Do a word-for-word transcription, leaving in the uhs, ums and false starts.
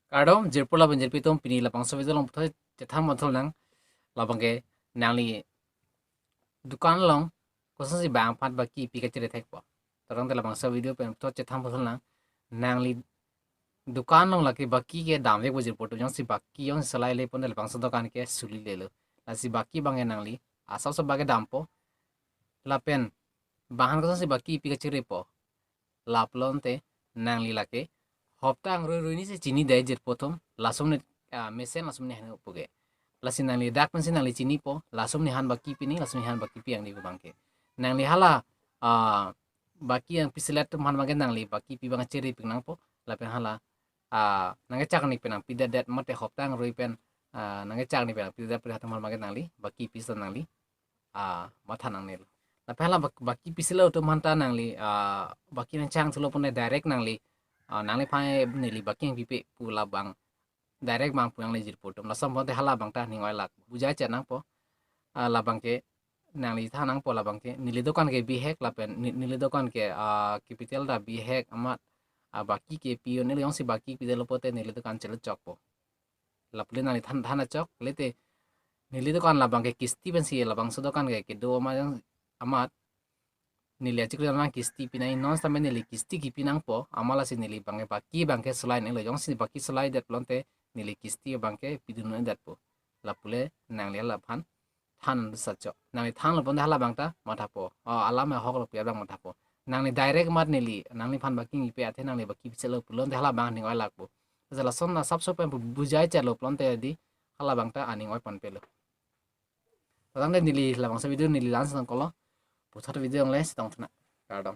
Kardom, jirpo lapen jirpi atum, pini labangso video along puthot chethan ponthulnang, labang ke nangli dukan along kosonsi bang aphan baki ipi kachere thekpo. Tangte labangso video pen puthot chethan ponthulnang, nangli dukan along lake baki kedam vekpo jirpo atum, jongsi baki jongsi solai le pon labangso dukan ke suli lelo. Lasi baki abang ke nangli asapso baki dampo. Lapen bang aphan kosonsi baki ipi kacherepo, lapulote nangli lake hopta angrui rui ni si chinidai jirpo atum, laso amonit, ah, mesen laso amonit ahin pu ke. Lasi nangli dak pensi nangli chinipo, laso amonit aphan baki pi nang, laso amonit aphan baki pi nangji abang ke. Nangli hala, ah, baki nangpiselet atum aphan abang ke nangli baki pi abang chere pi nangpo, lapen hala, ah, nangkechak ni pen nangpidet det mate hopta angrui pen, ah, nangkechak ni pen nangpidet det pu atum aphan abang ke nangli baki pisa nangli, ah, matha nangnelo. Lapen hala bak-, baki piselo atum aphanta nangli, ah, baki nangchang thulo pon direct nangli, ah, nangliphan neli baki nangpipe pu labang direct bang pu nangli jirpo atum. Laso amonit hala abang ta aning oilak. Bujai chet nangpo. Ah, labang ke nangli than nangpo, labang ke neli dukan ke bihek lapen ne-, neli dukan ke, ah, capital ta bihek amat, ah, baki ke pi-o, neli jongsi baki pidetlo pote neli dukan chelo chokpo. Lapule nangli than, than achok, lete neli dukan labang ke kisti pensi labangso dukan ke kedo amat, amat neli achiklo nang kisti pi nang, non setame neli kisti kipi nangpo, amat lasi neli abang ke baki abang ke solai nanglo, jongsi baki solai det pulote neli kisti abang ke pidun detpo. Lapule nangli hala aphan than sa chok. Nangli thanlo pon hala abang ta mathapo. Oh, alam ahok lo pi abang mathapo. Nangli direct amat neli nangliphan baki nangpipe athe nangli baki piselo pulote hala abang aning oilakpo. Lasi lason asapso pen bu-, bujai chetlo pulote di hala abang ta aning oi ponpelo. Tangte neli labangso video neli la-an si tongkoklo. Puthot video along le si tongthu nang. Kardom.